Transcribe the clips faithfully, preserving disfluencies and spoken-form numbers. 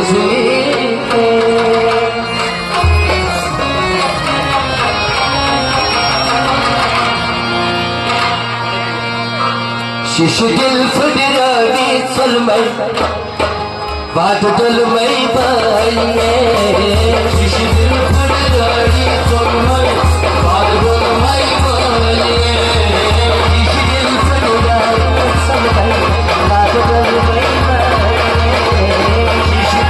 شیشہِ دِل پھٕٹراوِ ژۄلمَے، وادٕ ڈوٚلمَے والہِ۔ شیشہِ دِل پھٕٹراوِ ژۄلمَے، وادٕ ڈوٚلمَے والہِ۔ شیشہِ دِل پھٕٹراوِ ژۄلمَے، وادٕ ڈوٚلمَے والہِ۔ شیشہِ دِل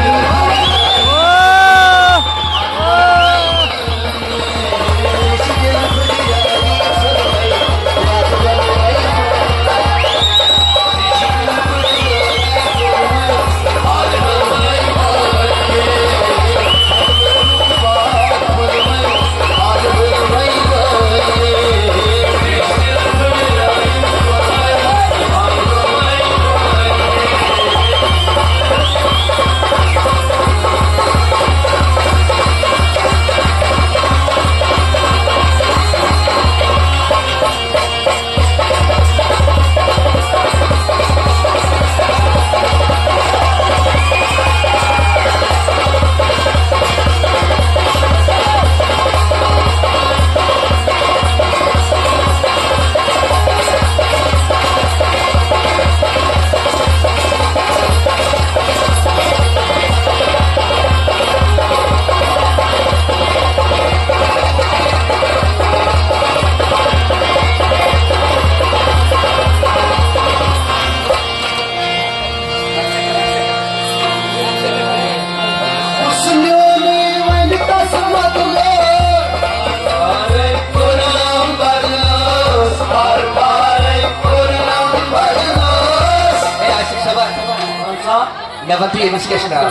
مےٚ وَن تہٕ ییٚمِس کیٛاہ چھُ ناو؟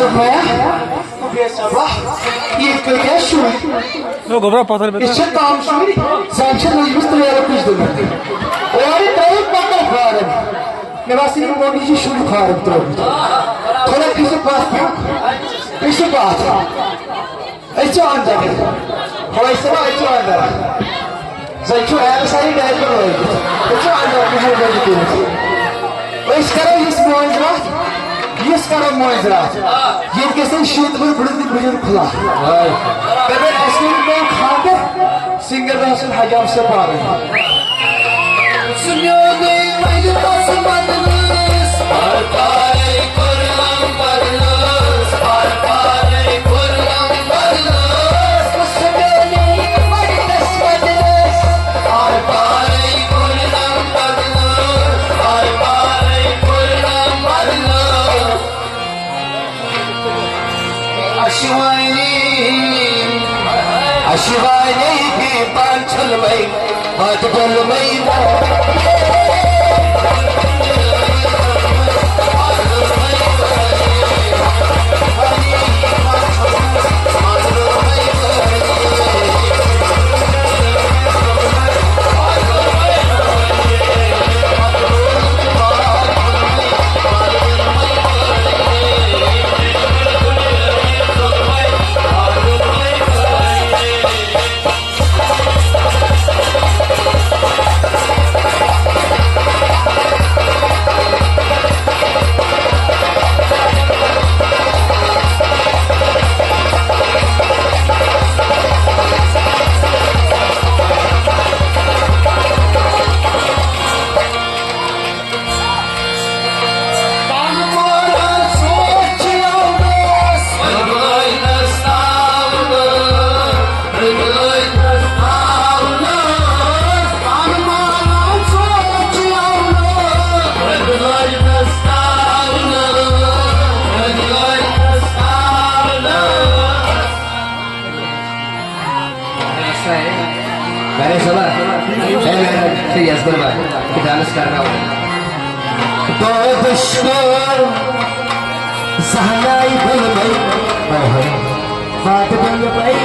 دوٚپمَے، یہِ کۭتیٛاہ شُرۍ؟ نو، گوٚبرا، پَتھر پٮ۪ٹھ۔ أسۍ چھِ کَم شُرۍ، زَن چھِ لٔجمٕژ ترٛیلہٕ کُج دِنہٕ۔ اورٕ ترٛٲوِتھ مۄکل فارم۔ مےٚ باسان، یہِ مومنہِ چھِ شُرۍ فارم ترٛوومُت۔ تھوڑا کھٔسِو پَتھ پَہَم۔ کھٔسِو پَتھ۔ أژِو اندر۔ فٲیِز صٲب، أژِو اندر۔ زَن چھُ ہیرٕ سارے ڈایپر لٲگِتھ۔ أژِو اندر، مہربٲنی کٔرِتھ۔ أسۍ کرو یِژھ مٲنٛزِ راتھ، یِژھ کرو مٲنٛزِ راتھ۔ ییٚتہِ گژھن شیٖتہٕ بٔرۍ بٕڑٕ تہٕ بٕجن کھُلا۔ دَپن، اَسہِ کوٚر نوٚو خانٛدر، سِنگر دَہ سُنٛد حجام صٲب پانَے۔ سُہ میونُے وۄنۍ تَس بدلس، ہر پارے کوٚرنم بدلس، ہر پارے کوٚرنم بدلس۔ سُہ میونُے وۄنۍ تَس بدلس، ہر پارے کوٚرنم بدلس، ہر پارے کوٚرنم بدلس۔ اَسہِ وَنے، اَسہِ وَنے بیٚیہِ پانہٕ چھَلمَے، پَتہٕ ڈَلمَے۔ بڑے صبا، اے میرا یزبر بھائی، ڈانس کر رہا ہوں۔ دو دشمن زہنائی بل بل، بات بل بل۔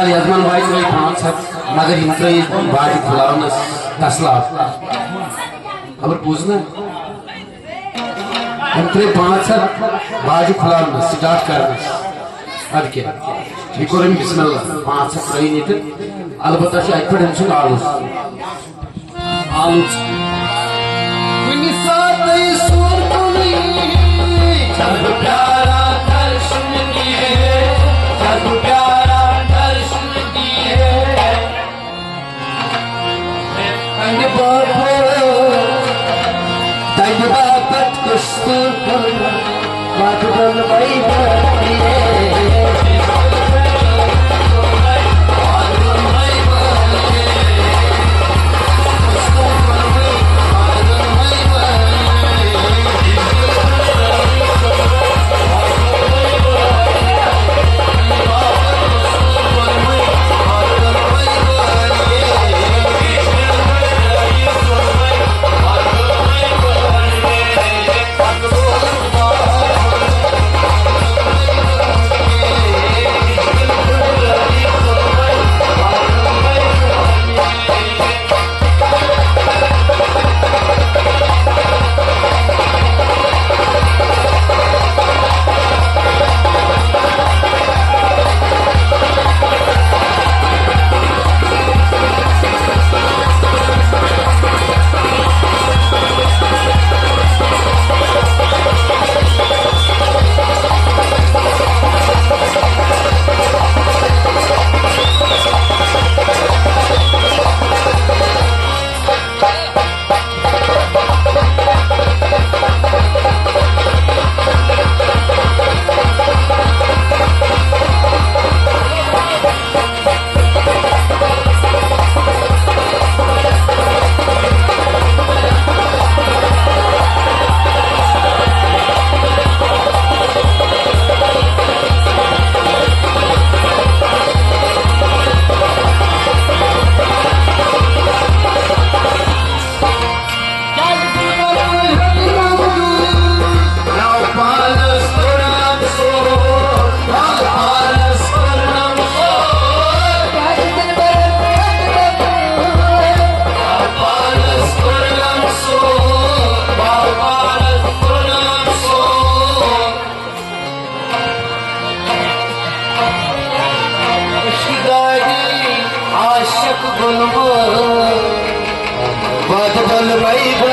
یزمان باجہِ ترٲے پانٛژھ ہتھ، مگر یِم ترٲے باجہِ کھُلاونس تسلا۔ خبر بوٗز نا؟ یِم ترٲے پانٛژھ ہتھ باجہِ کھُلاونس، سٹارٹ کرنس۔ ادٕ کیٛاہ؟ یہِ کوٚر أمۍ بسم اللہ، پانٛژھ ہتھ ترٲے ییٚتہِ۔ البتہ چھُ اتہِ پٮ۪ٹھ أمۍ سُنٛد آلُژ۔ آلُژ۔ کُنہِ ساتہٕ سون کُنُے، جب پیارا درشن دیے، جب پیارا درشن دیے۔ تنگ بابر، تنگ بابت کشتو، بات بول بھائی بھائی۔ عاشق گلبو، باد بل بھائی۔